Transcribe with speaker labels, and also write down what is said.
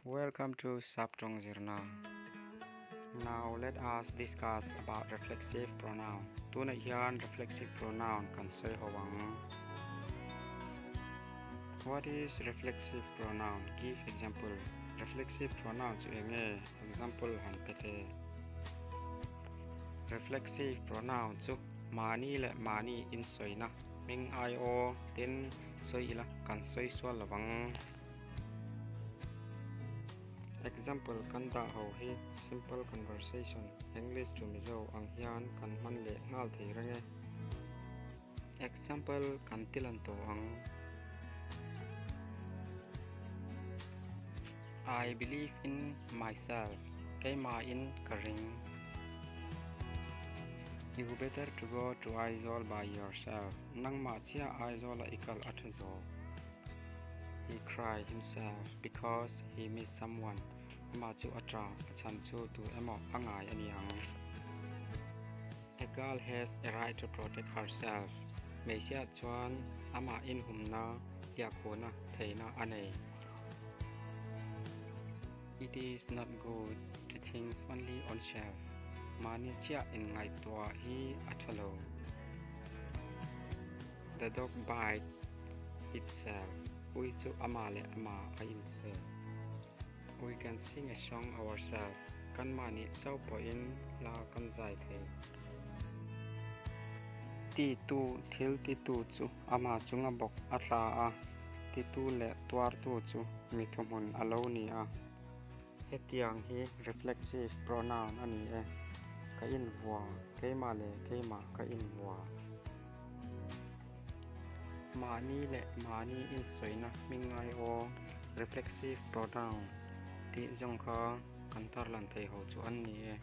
Speaker 1: Welcome to Saptawng Zirna. Now let us discuss about reflexive pronoun. Tunah hian reflexive pronoun kan sawi ho ang. What is reflexive pronoun? Give example. Reflexive pronoun chu eng nge? Example han pe teh. Reflexive pronoun chu mahni leh mahni insawina hming ai aw tin sawi ila kan sawi sual lovang. Example kan dah ho hi simple conversation, English to Mizo, ang hian kan hman leh nghal thei reng e. Example kan ti lan tawh ang. I believe in myself, Keimahin ka ring. You better to go to Aizawl by yourself, Nangmah chiah Aizawla i kal a tha zawk. He cried himself because he missed someone, Amah chu a ṭa, a chhan chu tu emaw a ngai a ni ang. A girl has a right to protect herself, Hmeichhia chuan amah inhumna, hliahkhuhna, theihna a nei. It is not good to think only on self, Mahni chiah inngaihtuah hi a ṭha lo. The dog bite itself, Ui chu amah leh amah a inseh. We can sing a song ourselves, Kan mahni chauh pawhin hla kan zai thei. Titu, Thil titu chu amah chunga bawk a tla a, titu leh tuartu chu mi thuhmun a lo ni a. Hetiang hi reflexive pronoun a ni e, Ka invua, keimah leh keimah ka invua. Mahni leh mahni insawina hming ngai aw, reflexive pronoun, tih zawng kha kan tarlan thei ho chu an ni e.